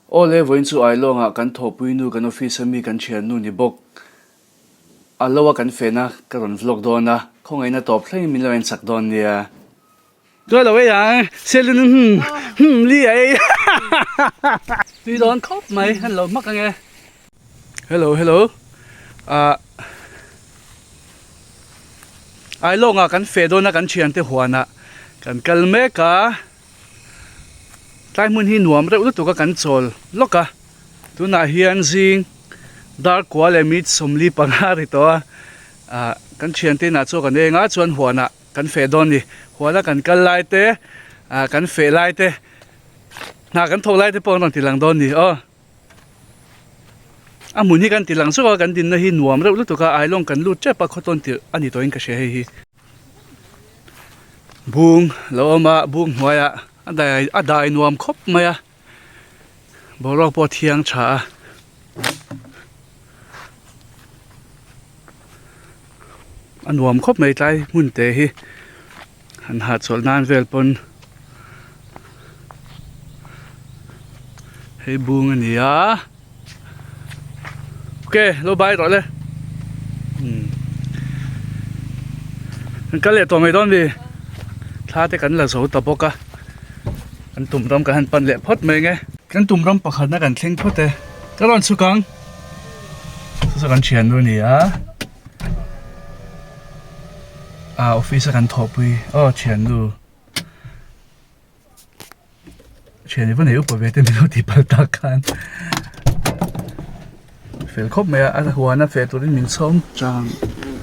Awle, vawiin chu Ailawngah kan thawhpuinu kan office a mi kan thiannu ni bawk. A lo a kan fen a, ka rawn vlog dawn a, khawngaihna tawp thlengin min lo en chak dawn nia. Tuai lo ei ang, Selin hmm hmm li a ei. Tui dawn khawp mai, an lo hmak ange. Hello hello ah Ailawngah kan feh dawn a kan thiante huanah kan kal mek a. Tlai hmun hi nuam reuh lutuk a kan chawl lawk a tunah hian zing dar kua leh mit 45 ri tawh a ah kan thiante inah chuan kan eng a chuan huanah kan feh dawn a ni huana kan kal lai te ah kan feh lai te hna kan thawk lai te pawh an rawn ti lang dawn a ni aw a hmun hi kan ti lang zawk a kan dinna hi nuam reuh lutuk a ailawng kan lut tep a khawtawn tirh a ni tawhin ka hria hei hi. Bung lo awm a bung hnuaiah a dai a dai nuam khawp mai a boruak pawh a thiang tha a a nuam khawp mai tlai hmun te hi han hahchawlh nan vel pawn hei bung a ni a. Ok lo bai rawh le umm kan kal leh tawh mai dawn mi thla te kan la zo ta bawk a kan tum ram kan han pan leh phawt mai nge kan tum ram pakhat na kan thleng phawt e ka rawn chhuk ang chu chu kan thian nu a ni a ah office a kan thawhpui aw thian nu. Thian i va nei upa ve te min lo tih palh tak khan fel khawp mai a a huan a feh turin min sawm chang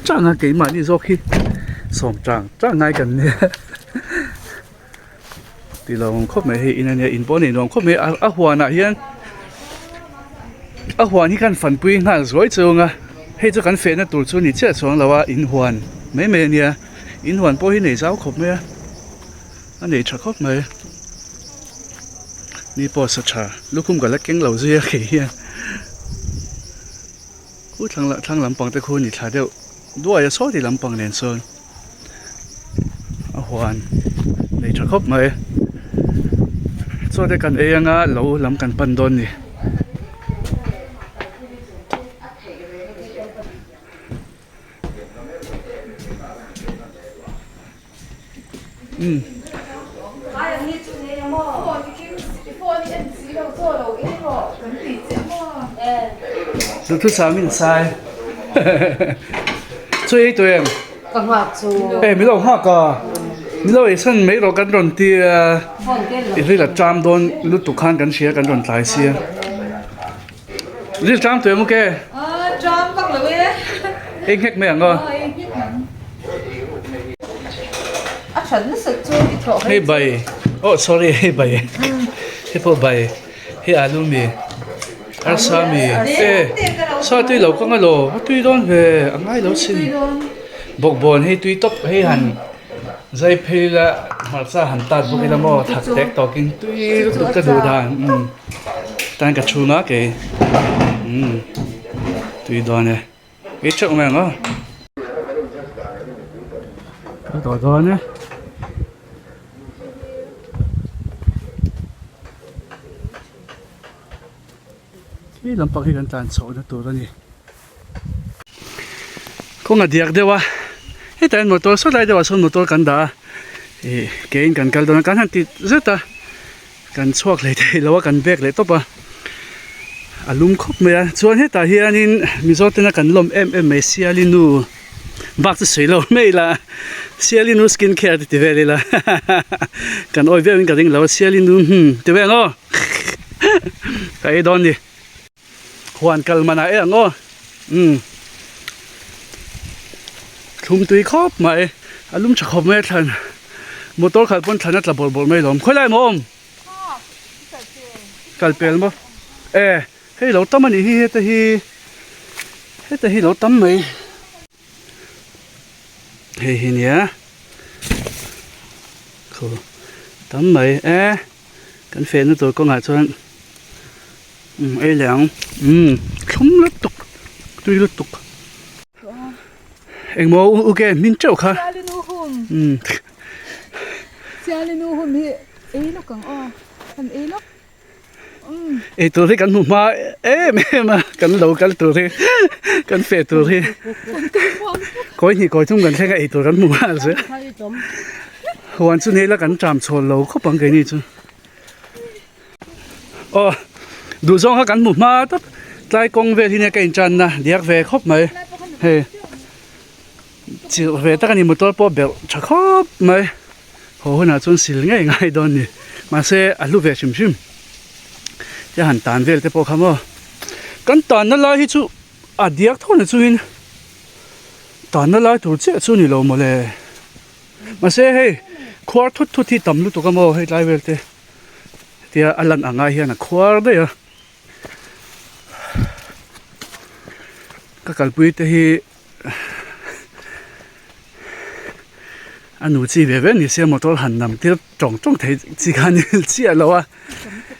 chang a keimahni zawk hi sawm chang chang ngai kan nia tih lo awm khawp mai hei in ania in pawh a nei nuam khawp mai a a huanah hian a huan hi khan fanpui nghal zuai chung a hei chu kan fehna tur chu a ni chiah chuang lo a in huan mai mai ania in huan pawh hi nei zau khawp mai a. A nei tha khawp mai ni pawh sa tha lukhum ka la keng lo zui a kei hian khu thlang lah thlang lampang te khu a ni thla deuh duai a saw ti lampang nen sawn a huan nei tha khawp mai chaw te kan ei anga lo lam kan pan dawn a ni. Duhthusam in sai Chu ei tawh em? Ka nghak chu. E mi lo nghak a. Mi lo ei san mai rawh kan rawn ti a. I ril a ṭam dawn lutuk khan kan hria kan rawn tlai sia. Ril ṭam tawh em ok? Ṭam vak lo e. Ei nghek mai ang aw. Ei nghek ang. A ṭhat nasat chu i thawh Hei bai. Oh sorry hei bai. Hei pawh bai. Hei alu mi. Arsa mi. E sa tui lo ka ngalo. A tui dawn ve. A ngai lo sin. Bawkbawn hei tui tawp hei han zai phei la hmarcha han tat bawk ila maw thak tek tawkin tui lutuk ka duh dan. Umm. Tan ka chhung a kei umm tui dawn e ei theuh mai ang aw ka tawh dawn e khi lampang hi kan tlan chhoh na tur a ni kawng a diak deuh a hetah hian motor saw lai deuhah sawn motor kan dah a ih kein kan kal dawn a kan han ti zet a. Kan chhuak hlei thei lo a kan bag leh tawp a a lum khawp mai a chuan hetah hianin Mizo tena kan lawm em em mai Siali nu bak chu sawi lo mai ila Siali nu skin care te ti vel ila kan awi viau in ka ring lo a Siali nu hmm ti ve ang aw ka ei dawn ni huan kal manah e ang aw umm thlum tui khawp mai a lum tha khawp mai a thlan. Motor khalh pawn thlan a tla bawrh bawrh mai lawm. Khawilai maw awm? Kal pel maw? E, hei lo tam a nih hi heta hi heta hi lo tam mai. Hei hi nia khu tam mai e kan fehna tur kawngah chuan um ei leh ang um thlum lutuk tui lutuk. Engmaw u ke hmin teuh kha. Sialinu hun. Um. Sialinu hun hi ei lawk ang aw. Han ei lawk. Eitur hi kan hmu hma em em a kan lo kal tur hi kan feh tur hi kawi hnih kawi thum kan thleng a eitur kan hmu nghal zel. Huan chu nei la kan ṭam chhawl lo khawp ang keini chu. Aw duh zawng kha kan hmu hma tawp tlai kawng vel hi nia ka inṭanna diak ve khawp mai hei. Chilh ve tak a ni motor pawh belh tha khawp mai haw hunah chuan sil ngei ngai dawn a ni mahse a hlu ve hrim hrim te han tan vel te pawh kha maw kan tanna lai hi chu a diak tho na chungin tanna lai tur chiah chu a ni lo mawle mahse hei khuar thut thut hi tam lutuk a maw hei tlai vel te tia a lan ang ai hian a khuar daih a ka kalpui te hi. A nu chi ve ve ni sia motor han nam tir tawng tawng thei chi kha ni chiah lo a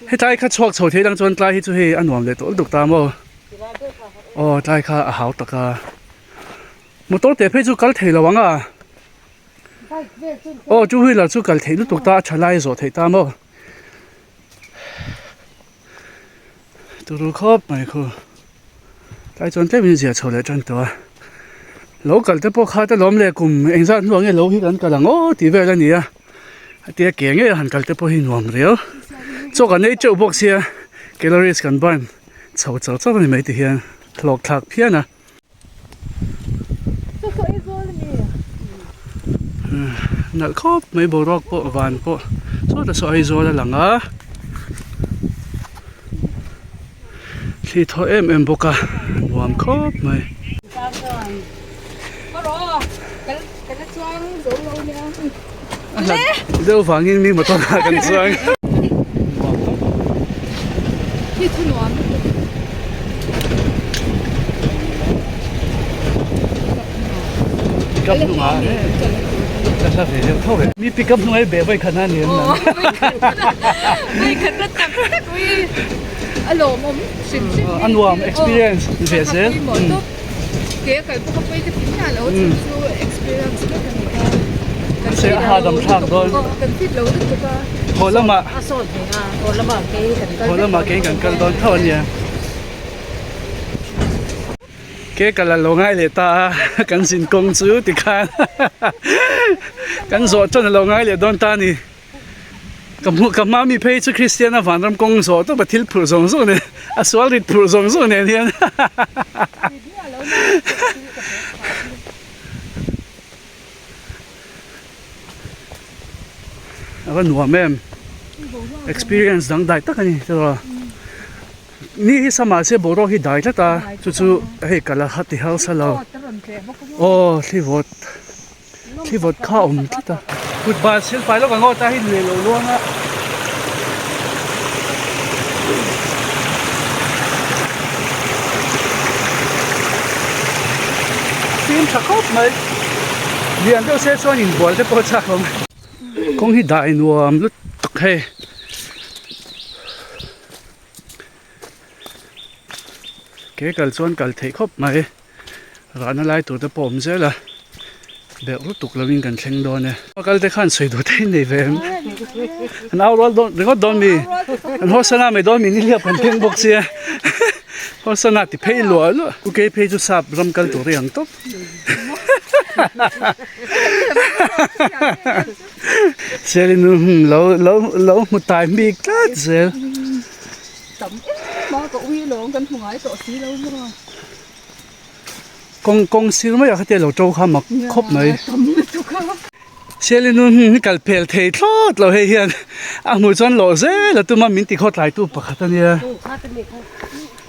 hetlai kha chhuak chho thei dang chuan tlai hi chu hei a nuam leh tawh lutuk ta maw aw tlai kha a hau tak a motor te phei chu kal thei lo ang a aw two wheeler chu kal theih lutuk ta a tha lai zawh theih ta maw turu khawp mai khu. Tlai chuan tlem in zia chho leh tan tawh a, lo kal te pawh kha te lawm leh kum engzat hnuah nge lo hi kan kal ang aw tih vel a ni a, hetia ke ngei a han kal te pawh hi nuam riau, chaw kan ei teuh bawk sia calories kan burn chho char char a ni mai ti hian hlawk thlak phian a. Nalh khawp mai boruak pawh van pawh sawtah saw Aizawl a lang a. Thli thaw em em bawk a nuam khawp mai. A hlat deuh vangin mi motor ah kan chuang. Pick up hnungah ka hla ve deuh tho e. Mi pick up hnungah hi beh vawi khat na ni em nang. Vawi khat na tak tak ui a lawmawm hrim hrim A nuam experience ve zel. Ke a kal pawh a pawi ka ti miah lo chu chu experience vek a ni a. Kan se a hahdam thlak dawn. Kan fit lo lutuk a. Haw lamah a sawt ve a haw lamah kein kan kal haw lamah kein kan kal dawn tho a nia. Ke kal a lo ngai leh ta a kan zin kawng chu tikhan kan zawh chuan a lo ngai leh dawn ta a ni. Ka hmuh ka hma mi phei chu Kristiana vanram kawng zawh tawp a thil phurh zawng zawng nen a sual rit phurh zawng zawng nen hian a va nuam em experience dang dai tak a ni tiraw ni hi sama se boruak hi dai tlat a chu chu hei kal a ti harsa lo aw thli vawt. Thli vawt kha a awm tlat a. Kut bal sil fai lawk ang aw ta hi lui a lo luang a. Fim tha khawp mai. Lian deuh se chuan inbual te pawh a chak awm. Kawng hi dai nuam lutuk hei. Ke kal chuan kal theih khawp mai. Rahna lai tur te pawh awm zel a, berh lutuk lovin kan thleng dawn e. A kal te khan sawi duh te in nei ve em? An au rual dawn ringawt dawn mi? An hawsana mai dawn mi nihliap kan thleng bawk sia. Hawsana ti phei luah luah. U kei phei chu sap ram kal tur i ang tawp. Selin nu lo lo lo hmu tai bik tlat zel. Tam em a ka ui lawng kan hmu ngai tawh si lo maw. Kawng kawng sir mai ah kha te lo to kha mak khawp mai. Sialin nu hi kal pel thei thlawt lo hei hian a hmuh chuan lawh zel a tum a min ti khaw tlai tu pakhat a nia.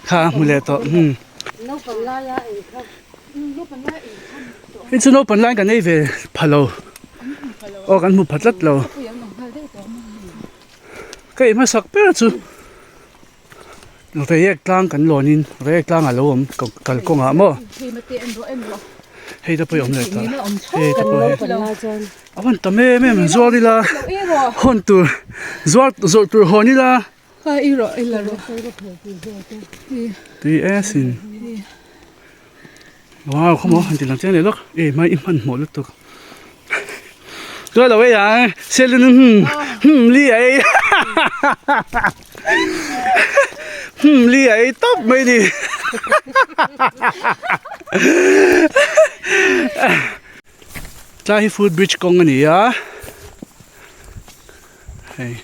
Kha a hmu leh tawh umm. Hei chu naupang lai kan ei ve pha lo aw kan hmu pha tlat lo. Ka ei hmasak ber chu. Reiek tlang kan lawn in reiek tlang a lo awm kal kawngah maw hei te pawh hi awm leh ta hei te pawh hi a van tam em em zuar ila hawn tur zuar zawrh tur hawn ila tui e sin wow khawmaw han ti lang chiang leh lawk e hmai i hmanhmawh lutuk chuan lo ei ang selin hum li a ei. Hmm li a ei tawp mai ni. Tlai hi foot bridge kawng a ni a. Hei.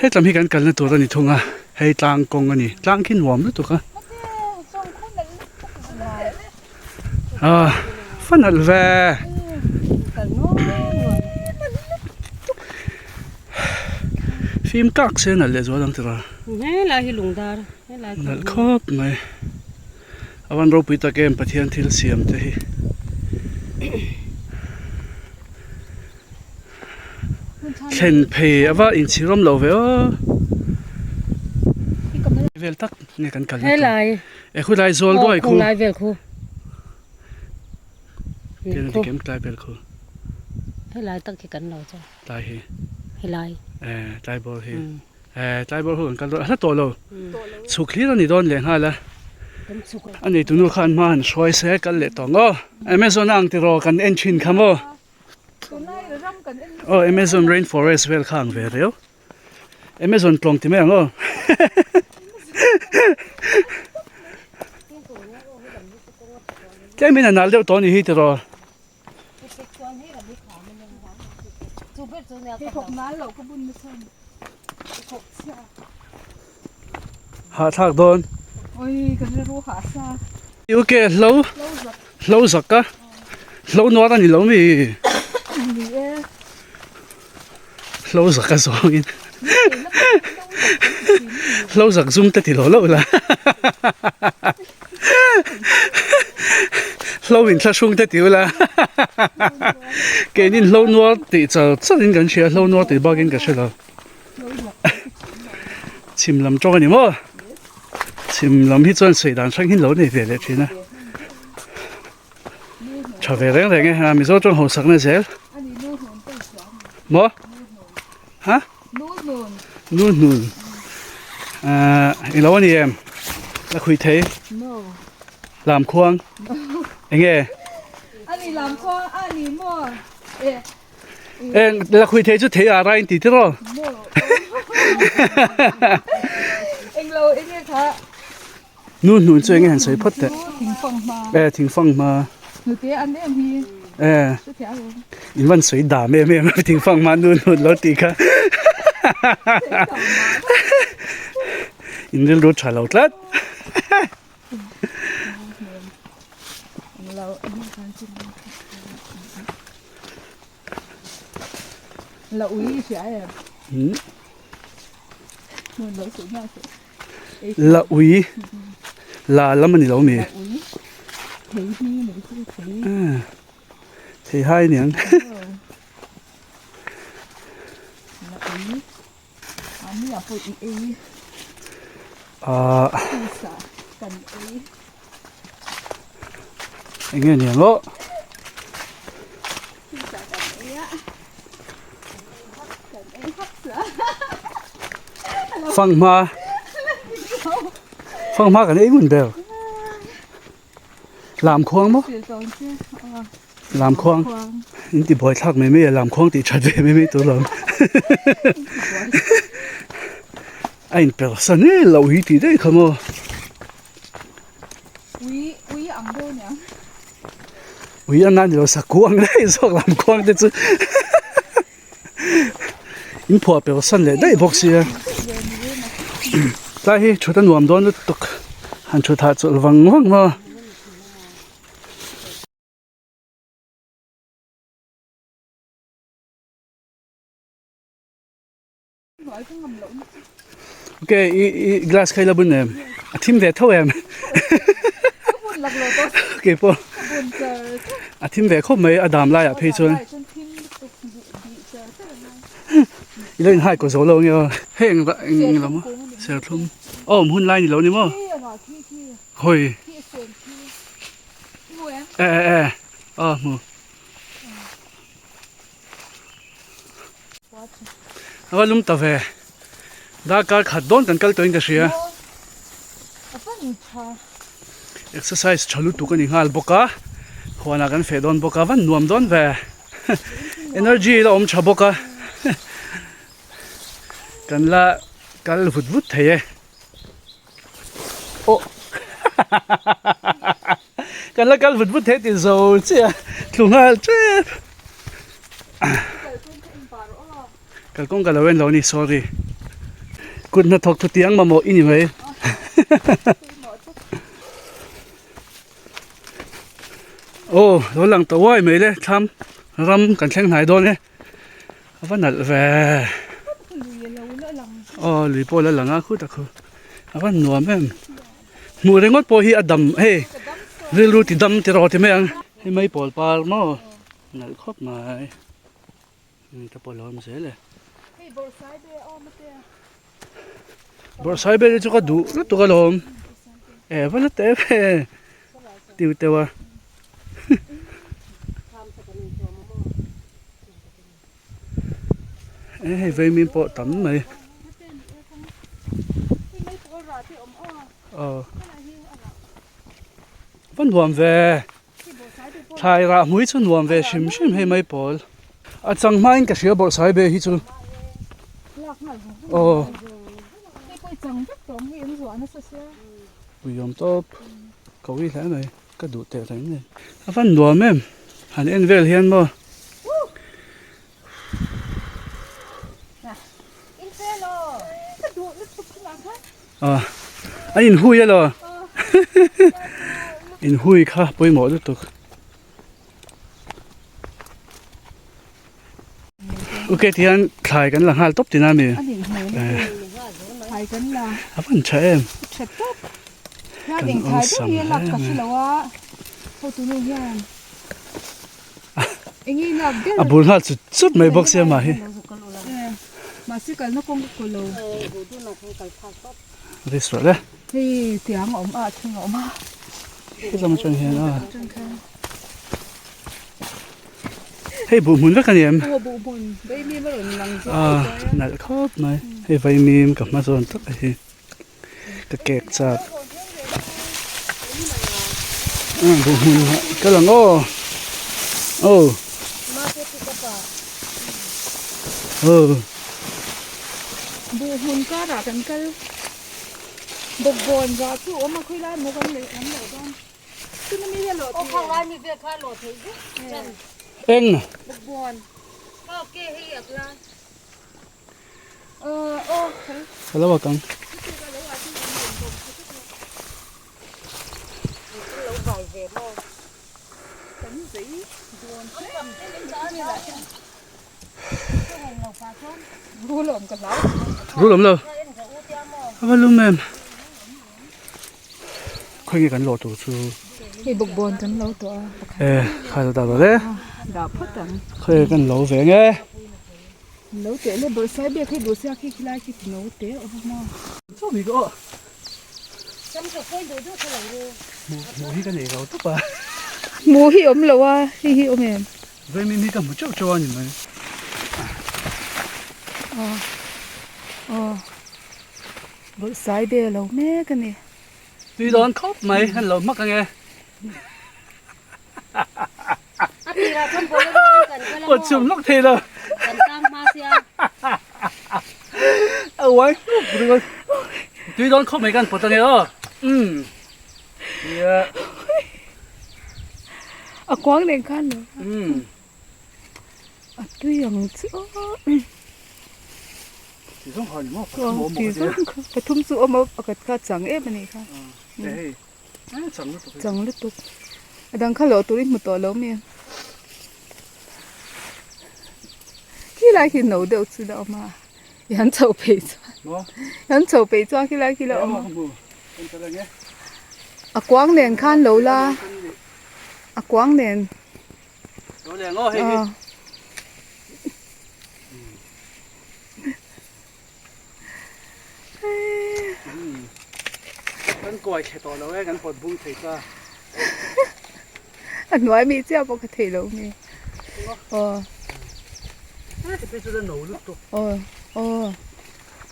Hetlam hi kan kalna tur a ni thung a, hei tlang kawng a ni, tlang khi nuam lutuk a. Ah, fa nalh ve. Fim kak se nalh leh zual ang tira. Helai hi lungdar, helai nalh khawp mai. A van ropui tak em Pathian thil siam te hi. Thlen phei a va inchhirawm lo ve aw. Vel tak nge kan kal na tur. E khu lai zawl duai khu. Lai vel khu. Tian a dik em tlai vel khu. Helai tak hi kan lo chu. Tlai hi. Helai. E tlai bawr hi. E tlai bawr ho kan kal dawn a hla tawh lo. Chhuk hlir a ni dawn leh nghal a. A neitu nu khan hma han hruai se kal leh tawh ang aw. Amazon a ang tiraw kan en thin kha maw. Aw Amazon rainforest vel kha ang ve riau. Amazon tlawng ti mai ang aw. Tlem in a nal deuh tawh a ni hi tiraw. Hahthlak dawn. Ok hlo hlo zak a hlo nuar a ni lo mi hlo zak a zawngin hlo zak zum te ti lo lo la hlo in thlahrung te ti ula keinin hlo nuar tih char char in kan hria hlo nuar tih bakin ka hre lo chhim lam tawng a ni maw chhim lam hi chuan sawi dan hrang hi an lo nei ve leh thin a tha ve reng reng e a mizo tawng hausakna zel maw ha nu hnun ahh eng lo a ni em la khui thei lam khuang eng nge Eng la khui thei chu thei a rai in ti tiraw. Nu hnun chu enge han sawi phawt teh. E thingfang hma. E in van sawi dam em em thingfang hma nu hnun lo tih kha. In rilru tha lo tlat. La ui la lam a ni lo mi thei hai aniang Ahh eng nge niang aw fanghma fanghma kan ei ngun ber. Lam khuang maw? Lam khuang. In ti buai thlak mai mai a lam khuang tih that ve mai mai tur lo. A in per san e lo hi tih daih kha maw. Ui ui ang deuh nia. Ui ang a ni lo saku ang daih zawk lam khuang te chu. In phuah per san leh daih bawk sia tlai hi thut a nuam dawn lutuk han thut hah chawlh vang vang maw. Ok i i glass kha i la bun em a thim ve tho em keipawh a thim ve khawp mai a dam laiah phei chuan. I lo inhai kaw zo lo nge aw. Hei eng eng lo maw serthlum aw awm hun lai ni lo ni maw hawi e e e aw hmu a va lum ta ve darkar khat dawn kan kal tawhin ka hria exercise tha lutuk a ni nghal bawk a huanah kan feh dawn bawk a va nuam dawn ve. Energy la awm tha bawk a. Kan la kal vut vut thei e. Aw Kan la kal vut vut thei tih zo chiah a tlu nghal tep. Kalkawng ka lo en lo a ni sorry. Kut hnathawk thu tiang mamawh i ni mai. Aw lo lang ta uai mai le thlam ram kan thleng hnai dawn e a va nalh ve aw lui pawh a la lang a khutah khu a va nuam em hmuh ringawt pawh hi a dam hei rilru ti dam ti rawh ti mai ang hei mai pawl par maw nalh khawp mai. Ka pawh lo awm zel e. Hei bawrhsai be a awm ate. Bawrhsai be chu ka duh lutuk alawm. E va la teh ve tiu teuh a. E hei veimin pawh tam mai. Aw. Va nuam ve. Thlai rah hmui chu nuam ve hrim hrim hei mai pawl. A chang hmain ka hria bawrh sai be hi chu. Aw. Puiawm tawp ka ui hle mai ka duh teh reng nen. A van nuam em han en vel hian maw. A inhui elaw inhui kha pawimawh lutuk ok tihian thlai kan la nghal tawp tina mi a van tha em kan awlsam hle mai. A bul nghal chut chut mai bawk sia mah hi. Ri sual e. Hei lam atang hian a. Hei buh hmun vek a ni em? A nalh khawp mai. Hei vaimim ka hma zawn tak a hi. Ka kek chak buh hmun ah ka lang aw aw aw buh hmun karah kan kal bawkbawn rah chu a awm a khawilai maw kan leh lam loh dawn chuna mi hi a lawh thei eng bawkbawn Ka lo ak ang. Rul awm lo. A va lum em. Khawi nge kan lawh tur chu. Hei bawkbawn kan lo tawh a. E kha lo dah rawh le. Dah phawt ang. Khawi nge kan lo ve nge. No teh le bawrhsai biak hi duhsiak hi khilai khi no teh awm a maw. Chaw mi ka aw. Hmuh hi ka nei lo tawp a. Hmuh hi awm lo a, hei hi awm em? Vaimim hi ka hmu teuh teuh a ni mai. Aw aw bawrhsai be lo mek a ni. Tui dawn khawp mai, an lo hmak ange. Pawt chhum lawk thei lo. A uai hnup ringawt. Tui dawn khawp mai kan pawt ange aw. Umm. Yeah. A kuang nen khan lo. Umm. A tui ang chu aw. Ti zawng kha ni maw? Pathum awm Ti zawng kha. Pathum chu awm a pakhat kha chang em a nih kha. Hei. Chang lutuk. Chang lutuk. A dang kha lawh turin hmu tawh lo mi. Khi lai khi no deuh chu la awm a. I han chhoh phei chuan. Maw? I han chhoh phei chuan khi lai khi la awm a. Hmu. A kuang nen khan lo la. A kuang nen. Lo leng aw hei hi. Kan kawi thle tawh lo e, kan pawt bung thei ta. A hnuai mi chiah pawh ka thei lo mi. Aw. Heti phei chu la no lutuk. Aw aw.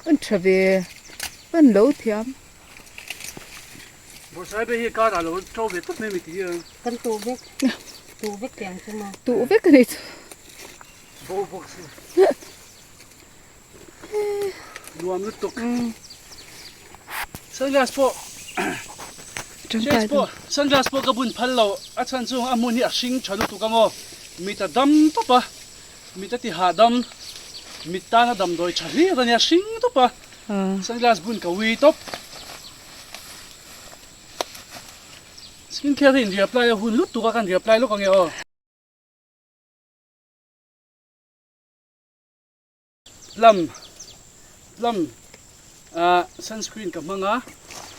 An tha ve. An lo thiam. Bawrhsaibe hi karah lo to ve tawp mai mi ti hi. Kan tuh vek. Tuh vek tiang chu maw. Tuh vek a ni chu. Bo bawk si. Nuam lutuk. Sunglass pawh Chase pawh sunglass pawh ka bun phal lo a chhan chu a hmun hi a hring tha lutuk ang aw mit a dam tawp a mit a ti hahdam mit tana damdawi tha hlir a nia hring tawp a sunglass bun ka ui tawp. Skin care hi in reapply a hun lutuk a kan reapply lawk ang e aw. Plum Plum ah sunscreen ka hmang a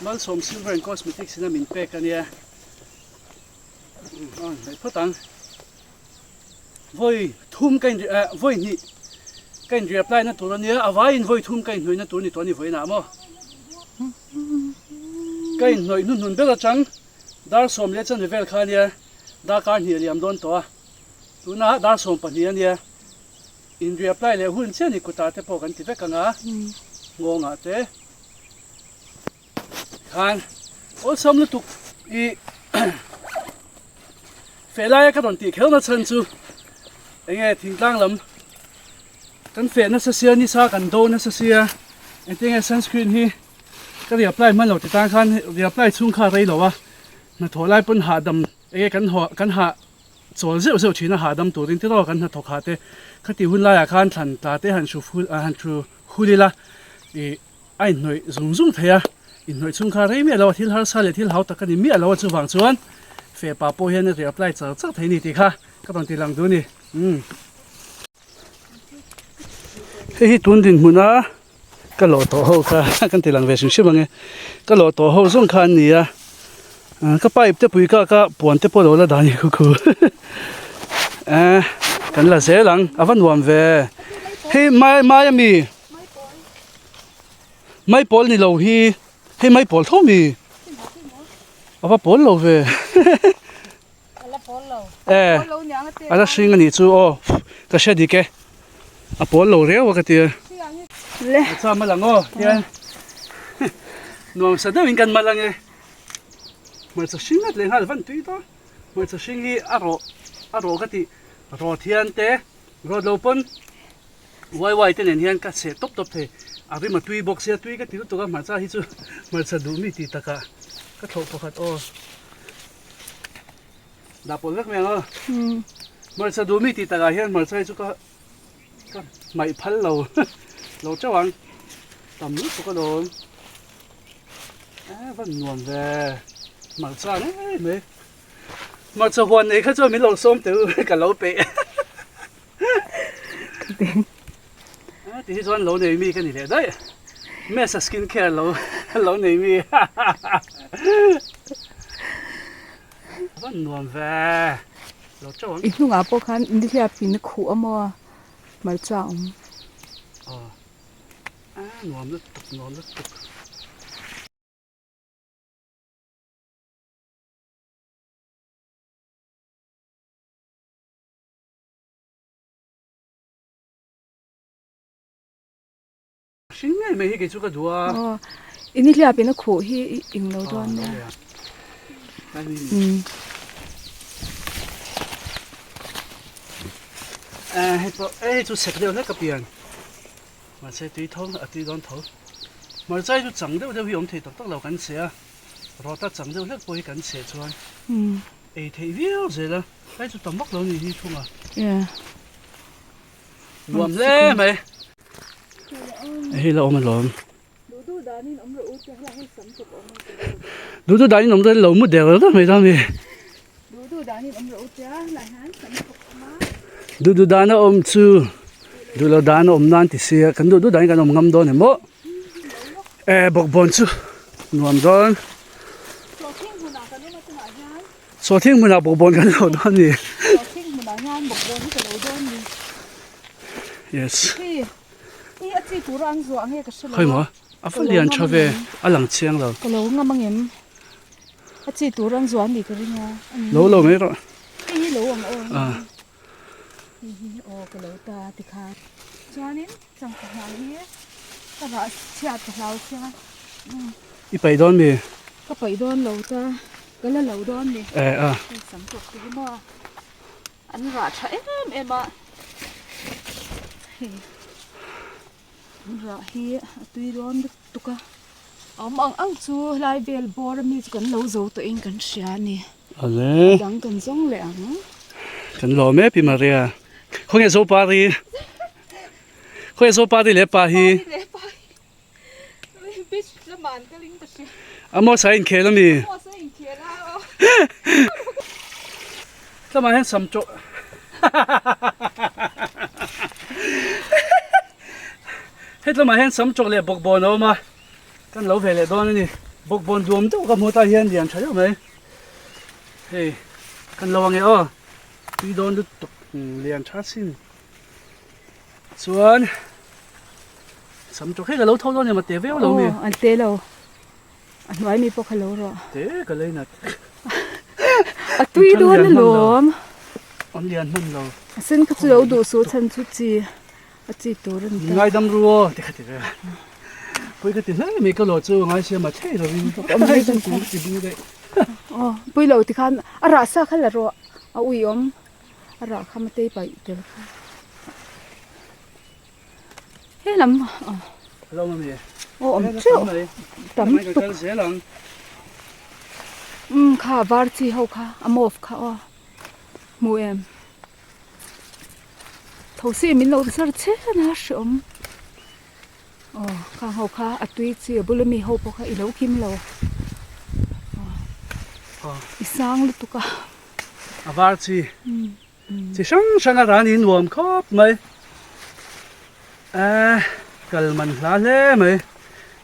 Malsawm Silver and Cosmetics in a min pek a nia aw hnaih phawt ang vawi thum ka in eh vawi hnih ka in reapply na tur a nia a vaiin vawi thum ka inhnawih na tur a ni tawh a ni vawiinah maw ka inhnawih hnuhnun ber atang dar sawm leh chanve vel kha a nia darkar hnih a liam dawn tawh a tunah dar sawm pahnih a nia. In reapply leh hun chiah ni kutah te pawh kan ti vek ang a, nghawngah te khan awlsam lutuk i feh laia ka rawn tih kher na chhan chu enge thingtlang lam kan feh nasa sia nisa kan do nasa sia engtin nge sunscreen hi ka reapply hman lo ti tan khan reapply chhung kha a rei lo a hnathawh lai pawn hahdam enge kan haw kan hah Chawl zeuh zeuh thin a hahdam turin tiraw kan hnathawk ha te khati hun laiah khan thlan tla te han hru ful han hru hul ila ih a inhnawih zung zung thei a, inhnawih chhung kha rei miah lo a thil harsa leh thil hau tak a ni miah lo a chuvang chuan fehpa pawh hian a reapply char char thei a ni tih kha ka rawn ti lang duh a ni umm. Hei hi tun dinhmuna ka lawh tawh ho kha kan ti lang ve hrim hrim ang e ka lawh tawh ho zawng kha an ni a ka pipe te pui kha ka puan te pawh lo la dah a ni khu khu eh kan la zel ang a va nuam ve hei mai mai ami mai pawl ni lo hi hei mai pawl tho mi a va pawl lo ve. E a la hring a nih chu aw ka hre dik e a pawl lo reu a ka ti a cha mal ang aw tian nuam sa deuhin kan mal ang e hmarcha hring ngat leh nghal van tui tawh hmarcha hring hi a rawh a rawh ka tih rawt hian te rawt lo pawn wai wai te nen hian ka cheh tawp tawp thei a rim a tui bawk sia tui ka ti lutuk a hmarcha hi chu hmarcha duh mi tih takah ka thlawh pakhat aw. Dah pawlh vek mai ang aw. Hmarcha duh mi tih takah hian hmarcha hi chu ka ka hmaih phal lo lo teuh ang. Tam lutuk alawm. E va nuam ve. Hmarcha ngei mai. Hmarcha huan nei kha chuan min lo sawm teh u ka lo peih. Ti hi chuan lo nei mi ka ni leh daih. Mesa skin care lo lo nei mi. Van nuam ve. Lo teuh ang. I hnungah pawh khan nihliap in a khuh a maw hmarcha a awm. Aw. A nuam lutuk nuam lutuk. Hring ngei mai hi kei chu ka duh a. Aw, i nihliap in a khuh hi i ing lo dawn nia. Eh hei pawh eh hei chu sek deuh hlek ka pian. Mahse tui tho a tui dawn tho. Hmarcha hi chu chang deuh deuh hi awm thei tak tak lo kan chhe a. Rawta chang deuh hlek pawh hi kan chhe chuan ei theih viau zel a. Hei chu tam vak lo ni hi thung a. Nuam hle mai. Hei la awm alawm. Duh duh danin awm rawh u tia hei sam chawp awm ang chu. Duh duh danin awm rawh lo mu der der mai dawn mi. Duh duh danin awm rawh u tia lah hian sam chawp awm a. Duh duh dana awm chu duh lo dana awm nan ti sia kan duh duh danin kan awm ngam dawn em maw. Eh bawkbawn chu nuam dawn. Sawhthing hmunah kan awm a chungah hian. Sawhthing hmunah bawkbawn kan lo dawn ni. Sawhthing hmunah hian bawkbawn hi ka lo dawn ni. Yes. Hei hi a chi tura an zuah nge ka hre lo. Khawi maw? A va lian tha ve a lang chiang lo. Ka lo ngam angem? A chi tura an zuah ni ka ring a. Lo lo mai rawh. Hei hi lo ang aw. Hei hi aw ka lo ta tikhan. Chuanin changkha hnah hi ka rah chhiat ka hlau sia. I paih dawn mi? Ka paih dawn lo ta. Ka la lo dawn ni. Eh a. Hei sam tawk te hi maw. An rah tha em em a. Hei. Rah hi a tui dawn lutuk a, a awm ang ang chu helai vel bawr ami chu kan lo zo tawhin kan hria a ni. Ale. Dang kan zawng leh ang. Kan lawm e Pi Maria. Khawnge Zopari? Khawnge Zopari leh pa hi? Zopari leh pa hi. Beach lamah an kal in ka hria. Amos a inkhel ami? Amos a inkhel a aw. Tlamah hian sam tawh. Hei tlamah hian sam tawk leh bawkbawn a awm a. Kan lo ve leh dawn a ni. Bawkbawn duam deuh ka hmu ta hian lian tha deuh mai. Hei kan lo ange aw. Tui dawn lutuk lian tha sin. Chuan sam tawk hei ka lo tho dawn em a te viau lo mi. Aw an te lo. A hnuai mi pawh kha lo rawh. Te ka lei nat. A tui dawn alawm. An lian hman lo. A sen kha chu lo duh suh chhan chu chi a chi tur a ni ta. Ngaidam ru aw ti kha ti ve. Pui ka ti hle mai ka lo chu ngai siam a thei lovin. Hei chu kung ti bu daih. Aw pui lo ti khan a rah sa kha la rawh a ui awm. A rah kha matei paih tel kha. He lam aw. Alo awm ami? Aw awm teuh. Tam tuk. Kal zel ang. Um kha var chi ho kha a mauve kha aw. Hmu em. Tho si min lo zar chen a hreawm. Aw khang ho kha a tui chi a bula mi ho pawh kha i lo kim lo. Aw i sang lutuk a. A var chi. Chi hrang hrang a ran hi nuam khawp mai. Ehh kal man hla hle mai.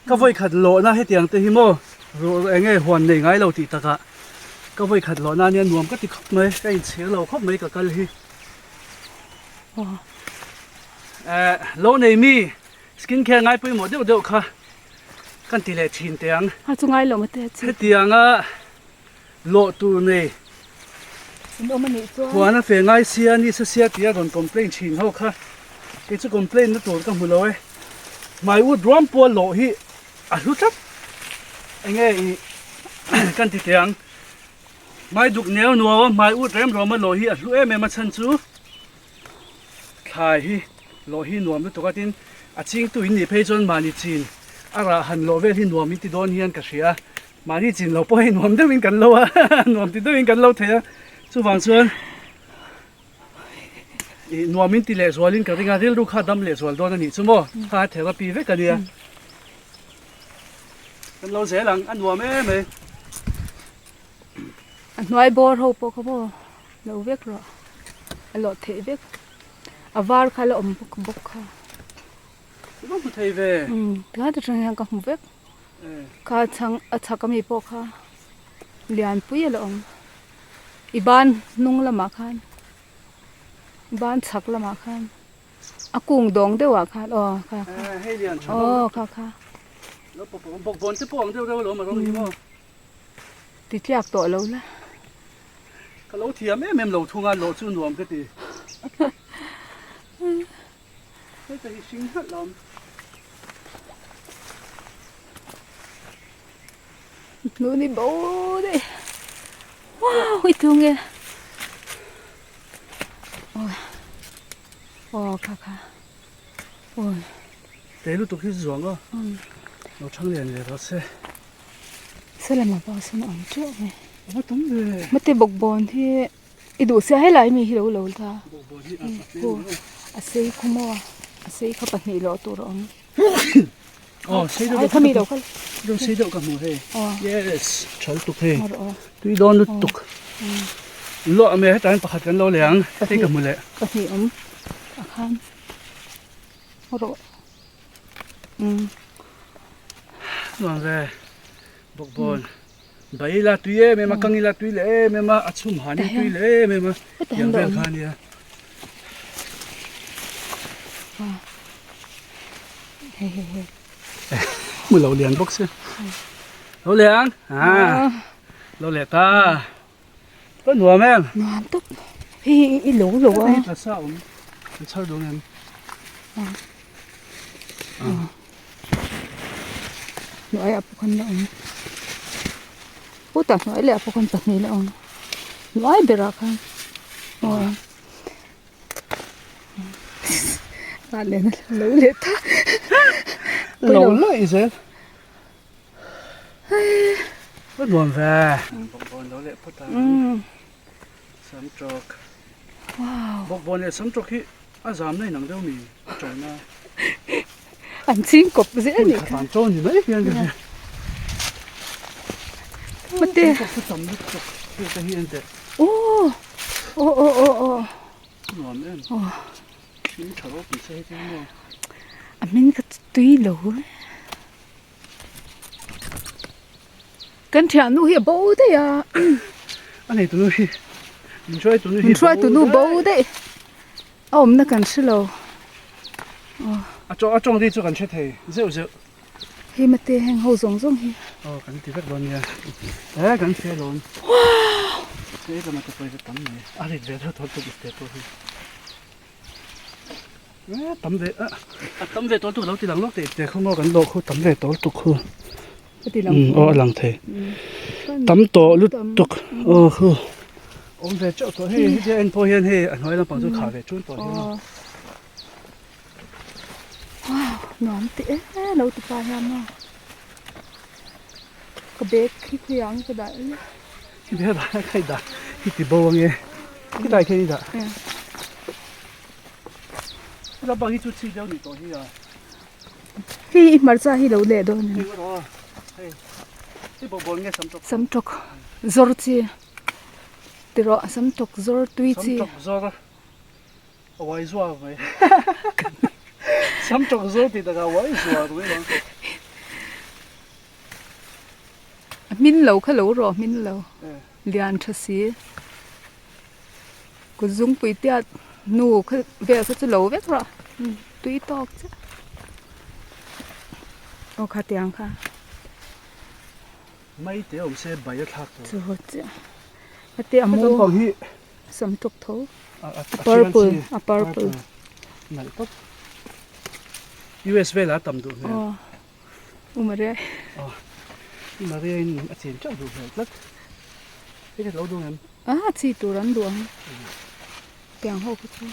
Ka vawi khat lawhna hetiang te hi maw ruh eng nge huan nei ngai lo tih takah ka vawi khat lawhna ania nuam ka ti khawp mai. Ka inchhir lo khawp mai ka kal hi. Ehh lo nei mi skin care ngai pawimawh deuh deuh kha kan ti leh thin teh ang. A chu ngai lo mate a chi. Hetianga lawh tur nei an awm a nih chuan. Huan a fe ngai sia ni sa sia tia rawn complain thin ho kha kei chu complain na tur ka hmu lo e. Hmai ut ruam pawh lawh hi a hlu tlat. Enge i kan ti teh ang. Hmai duk neu nuau a hmai ut rem ruam a lawh hi a hlu em em a chhan chu. Thlai hi lawh hi nuam lutuk a tin a chingtu in nih phei chuan mahni chin a rah han lawh vel hi nuam in ti dawn hian ka hria a, mahni chin lo pawh hei nuam deuhin kan lo a nuam ti deuhin kan lo thei a, chuvang chuan ih nuam in ti leh zualin ka ring a rilru kha dam leh zual dawn a nih chu maw kha therapy vek a nia kan lo zel ang a nuam em e. A hnuai bawr ho pawh kha maw lo vek rawh a lawh theih vek a var kha la awm bawk bawk kha. I va hmu thei ve. Umm tlai ta tang hian ka hmu vek kha chhang a chhak ami pawh kha lianpui a la awm i ban hnung lamah khan i ban chhak lamah khan a kung dawng deuh ah khan aw kha kha aw kha kha. Bawkbawn te pawh ang deuh deuh alawm a rawng hi maw. Ti tliak tawh lo la. Ka lo thiam em em lo thung a, lawh chu nuam ka ti. Hei te hi hring hlauh lam. Hnu ni bo daih. Wow, i tu nge. Oi. Aw kha kha. Oi. Te lutuk hi zuang aw. Lo thang lian ve rawh se. Salama pawh sawn a awm teuh mai. A va tam ve. Mate bawkbawn hi i duh sia helai mi hi lo lo ta. Bawkbawn hi a a tlem mai. A sei khaw maw a sei kha pahnih loh tur a awm. Aw sei deuh Ai kha mi lo kal. Deuh sei deuh ka hmu hei. Yes thal tuk hei. Tui dawn lutuk. Lawh a me hetah hian pakhat kan lo leh ang. Hei ka hmu leh. Pahnih awm a khan. Rawh. Nuam ve bawkbawn bai ila tui em em a kang ila tui leh em em a a chhum han in tui leh em em a tiang vel kha ania. Hmu lo lian bawk si lo leh ang ah lo leh ta ka nuam em nuam tawp hei i lo lo a hei tla sa awm an chhar dawn em. Hnuai ah pawh khan la awm putah hnuai leh ah pawh khan pahnih la awm hnuai berah khan aw a leh na lo leh ta. Lo laih zel. A nuam ve. Bawkbawn lo leh phawt ang. Samtawk. Bawkbawn leh samtawk hi a zam na inang deuh mi a tawna. An ching kawp zel a nih kha. An chaw ni mai hian ka hria. Mate. Samtawk chu tam lutuk hei te hi en teh. Aw aw aw aw aw. Nuam em. Hming tha ropui che heti maw. A hming kha chu tui lo e. Kan thiannu hi a bo daih a. A nei tunu hi min hruai tunu hi Min hruai tunu bo daih. A awmna kan hre lo. A tawng a tawng ri chu kan hre thei zeuh zeuh. Hei mate heng ho zawng zawng hi. Aw kan ti vek dawn nia. E kan hre lawn. Wow! Hei lama te pawh hi tam mai. A rit ve deuh tawh tuk iste pawh hi. E tam ve a a tam ve tawh tuk lo ti lang lawk teh te khaw maw kan lawh khu tam ve tawh tuk khu. A ti lang. Aw a lang thei. Tam tawh lutuk. Aw khu. Awm ve teuh tawh hei heti a en pawh hian hei a hnuai lampang chu khah ve chun tawh hian. Wow nuam ti em lo ti pa hian maw ka bag khi khawi ang ka dah ila. Khi bag ah kha i dah hi ti bo ange khilai khian i dah lampang hi chu chhi deuh ni tawh hi a. Hei i hmarcha hi lo leh dawn em? Hei hei bawkbawn nge samtawk? Samtawk zawr chi tiraw samtawk zawr tui chi. Samtawk zawr a uai zuar mai. Samtawk zawr tih takah a uai zuar mai ang. A hmin lo kha lo rawh a hmin lo lian tha si. Kut zungpui tiat nu kha vel kha chu lo vek rawh tui tawk chiah aw kha tiang kha. Mai te awm se bai a thlak tur. Chu chiah a te a mu sam tawk tho a purple a purple nalh tawp US vela a tam duh hmel. U Maria. Aw U Maria in a chin teuh duh hmel tlat. Hei ka lo duh em? A chi tur an duh ang. Tiang ho kha chu.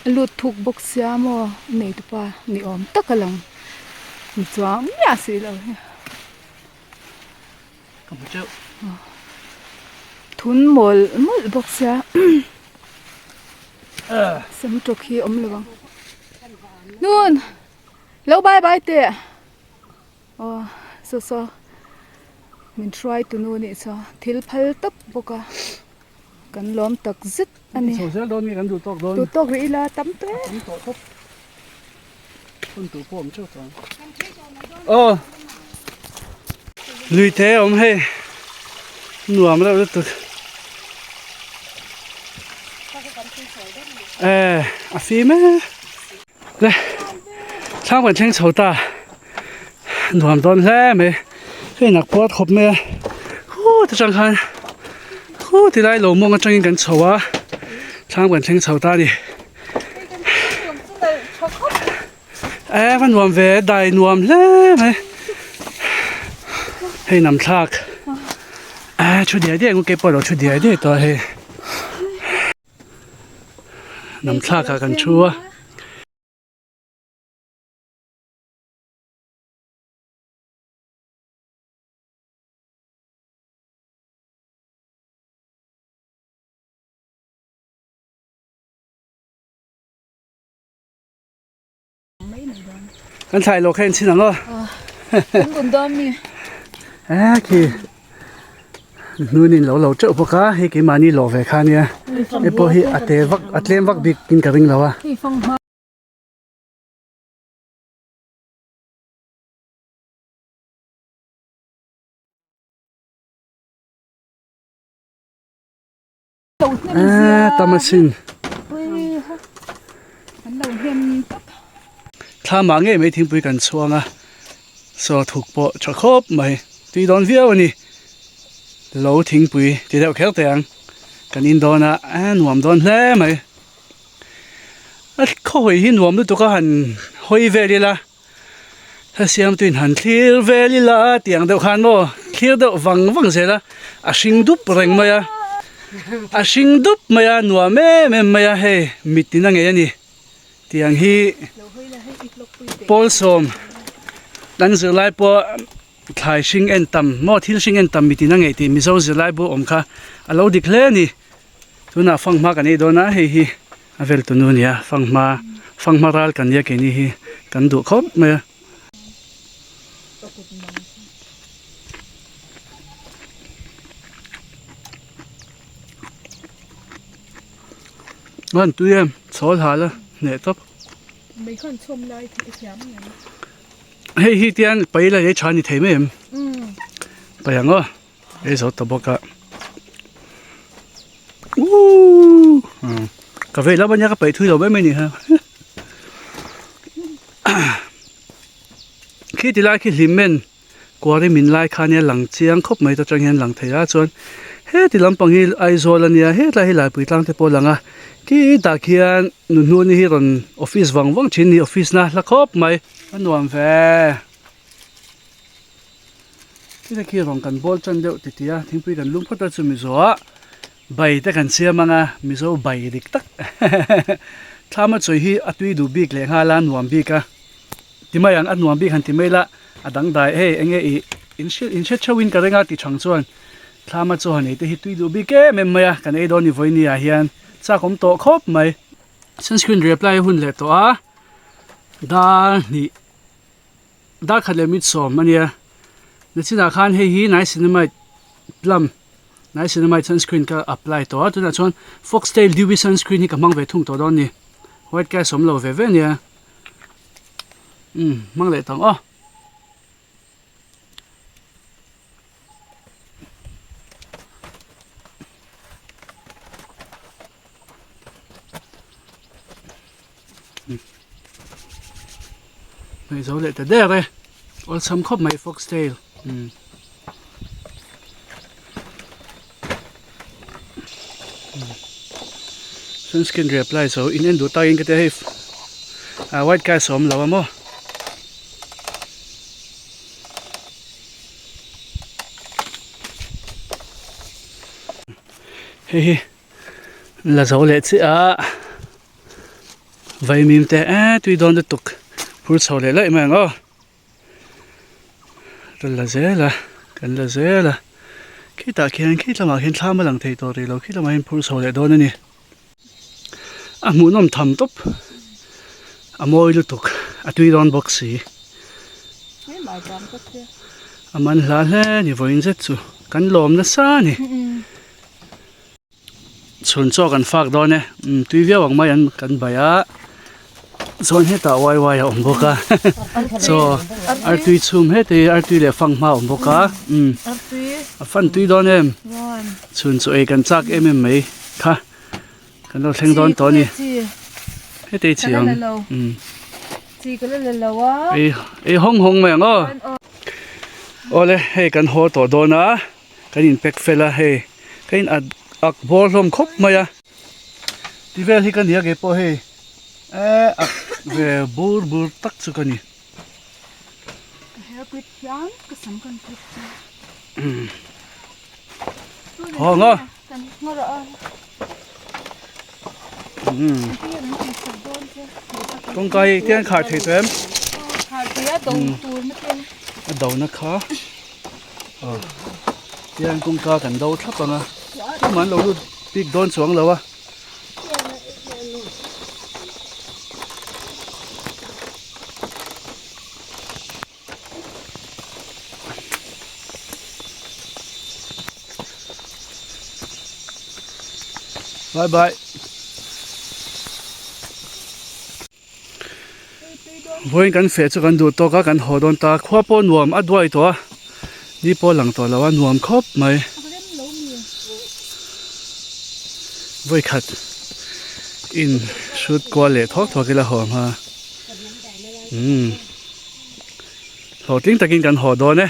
A lut thuk bawk sia maw nei tupa ni awm tak a lang ni chuang miah si lo hi. Ka hmu teuh. Thun mawlh mawlh bawk sia sam tawk hi awm lo ang. Nun lo bye bye teh aw saw saw min hruai tu nu nih chuan thil phal tawp bawk a kan lawm tak zet a ni. Chho zel dawn nge kan duh tawk dawn. Duh tawk rih ila tam teh. Tam tawh tawp. Hun tur pawh awm teuh tawh ang. Aw lui te awm hei nuam reuh lutuk e a fim e le thlang kan thleng chho ta nuam dawn hle mai hei nak puat khawp mai a khu te tang khan khu ti lai lo mawng atangin kan chho a thlang kan thleng chho ta a ni. E va nuam ve dai nuam hle mai hei nam thlak e thu diai diai nge pawh lo thu diai diai tawh hei nam thlak ah kan thu a. Kan thlai lo kha in chin ang aw. Kan bun dawn mi. Eh khi hnunin lo lo teuh bawk a hei keimahni lawh ve kha nia hei pawh hi a te vak a tlem vak bik in ka ring lo a. Tam asin. Thla mah ngei mai thingpui kan chhuang a saw thuk pawh tha khawp mai tui dawn viau a ni lo thingpui ti deuh kher teh ang kan in dawn a nuam dawn hle mai a khawhawi hi nuam lutuk a han hawi vel ila. Hla siamtuin han thlir vel ila tih ang deuh khan maw thlir deuh vang vang zel a, a hring dup reng mai a. A hring dup mai a nuam em em mai a hei mit tina ngei a ni tiang hi pawl sawm kan zirlai pawh thlai hring en tam maw thil hring en tam mit tina ngei tih mizo zirlai bu awm kha a lo dik hle a ni tunah fanghma kan ei dawn a hei hi a vel tunu a ni a fanghma fanghma ral kan nia keini hi kan duh khawp mai a. An tui em chhawl hal a hneh tawp. Hei hi tian pai la lei tha ni thei mai em? Pai ang aw ei zo ta bawk a. Uuuh ka vei lap ania ka paih thui lo mai mai ni ha. Khi ti lai khi hlim en kuari min lai kha nia lang chiang khawp mai ta tang hian lang thei a chuan heti lampang hi Aizawl ania hetlai hi Laipui tlang te pawh a lang a khi tah khian Nuhnuni hi rawn office vang vang thin a ni office na hla khawp mai a nuam ve khilai khi rawn kan bawl tan deuh titi a thingpui kan lum phawt a chumi zawhah Bai te kan siam anga Mizo bai dik tak Thlama chawi hi a tui duh bik leh nghal a nuam bik a ti mai ang a nuam bik han ti mai la a dangdai hei enge ih in hriat in hre theuh in ka ring a ti chang chuan Thlama chaw han ei te hi tui duh bik em em mai a kan ei dawn ni vawiin ah hian chak awm tawh khawp mai. Sunscreen reapply a hun leh tawh a dar hnih dar khat leh mit sawm a nia nachinah khan hei hi niacinamide plum. Niacinamide sunscreen ka apply tawh a tunah chuan foxtail dewy sunscreen hi ka hmang ve thung tawh dawn a ni white cast awm lo ve ve ania umm hmang leh tawh ang aw. Hei zo leh ta der e awlsam khawp mai foxtail umm. Sunscreen reapply zo in en duh takin ka tia hei ah white cast a awm lo a maw. Hei hi la zo leh chiah a vaimim te eh tui dawn lutuk phur chho leh laih mai ang aw kan la zel a kan la zel a khitah khian khi lamah khian thlam a lang thei tawh rih lo khi lamah hian phur chho leh dawn a ni a hmuhnawm tham tawp a mawi lutuk a tui dawn bawk si a man hla hle a ni vawiin zet chu kan lawm nasa a ni. Chhun chaw kan fak dawn e umm tui viau ang mai an kan bai a chuan hetah wai wai a awm bawk a chaw artui chhum heti artui leh fanghma a awm bawk a umm a fan tui dawn em chhun chaw ei kan chak em em mai kha kan lo thleng dawn tawh a ni heti chi ang umm ei ei hawng hawng mai ang aw awle hei kan haw tawh dawn a. Kan in pack fel a hei ka in at ak bawr hlawm khawp mai a ti vel hi ka ni a kei pawh hei eh ak ve bur bur tak chu ka ni. Ka hair clip hian ka sam kan clip chu. Haw ang aw. Kan nghawr a. Kawngka hi tiang khar thei tawh em? Khar thei a do tur na te. A do na kha. Tiang kawngka kan do thlap ang a. Tumah an lo lut bik dawn chuang lo a. Bye bye. Vawiin kan feh chu kan duh tawk a kan haw dawn ta khua pawh nuam a duai tawh a ni pawh lang tawh lo a nuam khawp mai vawikhat in hrut kual leh thawk thawk ila haw hma umm. Hlawhtling takin kan haw dawn e.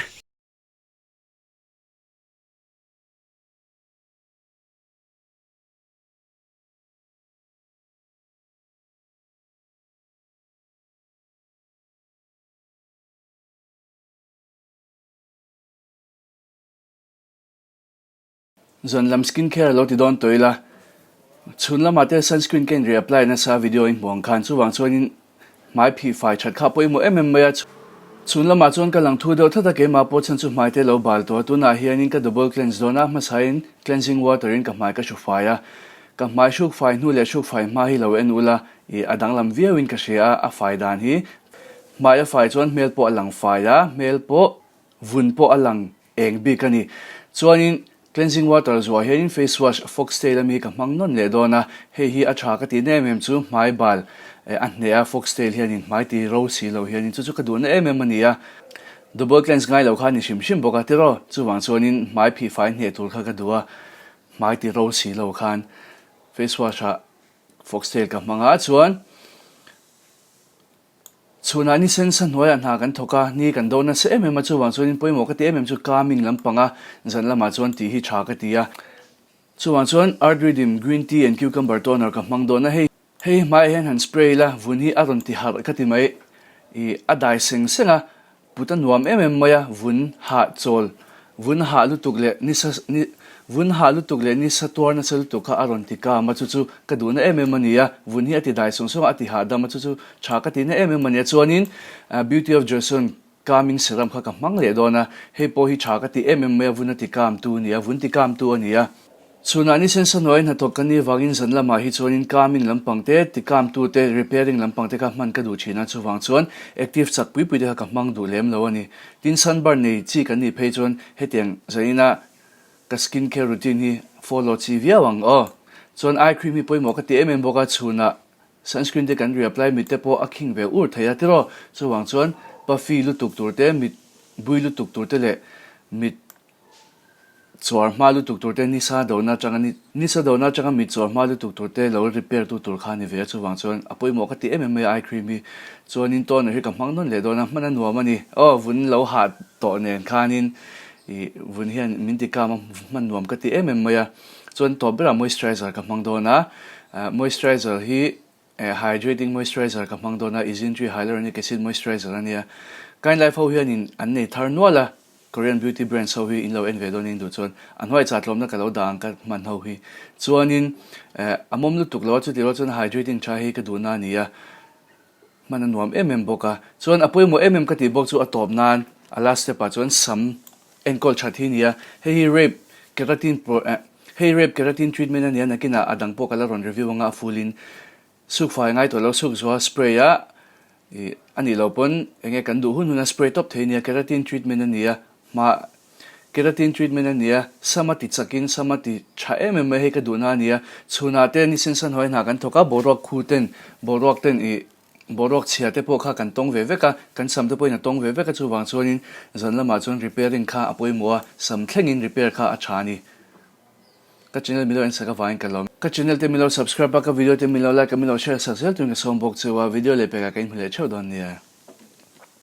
Zan lam skin care lo ti dawn tawh ila, chhun lamah te sunscreen ka in reapply nasa video in hmuh ang khan chuvang chuanin hmai phih fai that kha pawimawh em em mai a. Chhun lamah chuan ka lang thu deuh that a, keimah pawh chhan chu hmai te lo bal tawh a, tunah hianin ka double cleanse dawn a, hmasain cleansing water in ka hmai ka hru fai a, ka hmai hruk fai hnu leh hruk fai hma hi lo en ula, ih a danglam viauin ka hria a, a fai dan hi hmai a fai chuan hmel pawh a lang fai a, hmel pawh vun pawh a lang Eng bik a ni. Chuanin cleansing water zuah hianin face wash foxtail ami ka hmang nawn leh dawn a, hei hi a tha ka tih na em em chu hmai bal a hneh a foxtail hianin hmai ti ro si lo hianin chu chu ka duhna em em a ni a, double cleanse ngai lo kha a ni hrim hrim bawk a tiraw, chuvang chuanin hmai phih fai hneh tur kha ka duh a, hmai ti ro si lo khan face wash ah foxtail ka hmang a chuan. Chhunah ni sen sa hnuaiah hna kan thawk a, ni kan do nasa em em a, chuvang chuanin pawimawh ka ti em em chu calming lampang a, zan lamah chuan tih hi tha ka ti a. Chuvang chuan Earth Rhythm Green Tea and Cucumber Toner ka hmang dawn a, hei hei hmaiah hian han spray ila, vun hi a rawn ti harh ka ti mai, ih a dai seng seng a, Put a nuam em em mai a, vun hah chawl, vun hah lutuk leh nisa ni vun hah lutuk leh nisa tuar nasa lutuk kha a rawn ti kam a, chu chu ka duhna em em a ni a, vun hi a ti dai sawng sawng a, a ti hahdam a, chu chu tha ka tihna em em a ni a, chuanin Beauty of Joseon calming serum kha ka hmang leh dawn a, hei pawh hi tha ka ti em em mai a, vun a ti kam tu a ni a, vun ti kam tu a ni a. Chhunah ni sen sanuai hnathawk ka nih vangin zan lamah hi chuanin calming lampang te, ti calm tu te, repairing lampang te kha hman ka duh thin a, chuvang chuan active chak pui pui te kha ka hmang duh lem lo a ni. Tin, sunburn nei chi kan nih phei chuan hetiang zaninah ka skin care routine hi follow chi viau ang aw. Chuan eye cream hi pawimawh ka ti em em bawk a, chhunah sunscreen te kan reapply mit te pawh a khing ve ur thei a tiraw, chuvang chuan puffy lutuk tur te, mit bui lutuk tur te leh mit Chuar hma lutuk tur te nisa dona atanga nisa dona atanga mit chuar hma lutuk tur te lo repair tu tur kha a ni ve a, chuvang chuan a pawimawh ka ti em em mai a eye cream hi. Chuanin toner hi ka hmang nawn leh dawn a, hman a nuam a ni. Aw vun lo hah tawh nen khanin ih vun hian min ti kam a, hman nuam ka ti em em mai a. Chuan tawp berah moisturizer ka hmang dawn a, moisturizer hi Hydrating moisturizer ka hmang dawn a, Isintri Hyaluronic Acid Moisturizer a nia. Kind Life ho hianin an nei thar nual a, Korean beauty brands ho hi in lo en ve dawn in duh chuan a hnuai chah tlawmna ka lo dah ang ka hman ho hi. Chuanin a mawm lutuk lo a, chutih rual chuan hydrating tha hi ka duhna a ni a, hman a nuam em em bawk a. Chuan a pawimawh em em ka tih bawk chu a tawp nan a last step ah chuan sam enkawl that hi a ni a, hei hi rape keratin Hei rape keratin treatment a nia nakinah a dang pawh ka la rawn review anga a full in suk fai ngai tawh lo suk zual spray a ih a nih loh pawn enge kan duh hun hun a spray tawp thei nia keratin treatment a nia hma keratin treatment a nia sam a ti chak in sam a ti tha em em mai hei ka duhna a nia chhunah te ni sen san hnuai hna kan thawk a boruak khu ten boruak ten ih Boruak chhia te pawh kha kan tawng ve vek a, kan sam te pawhin a tawng ve vek a, chuvang chuanin zan lamah chuan repairing kha a pawimawh a, sam thlengin repair kha a tha a ni. Ka channel milo en sak avangin ka lawm. Ka channel te milo subscribe a, ka video te milo like a, milo share sak zel turin ka sawm bawk cheu a, video leh pekah ka inhmu leh theuh dawn nia.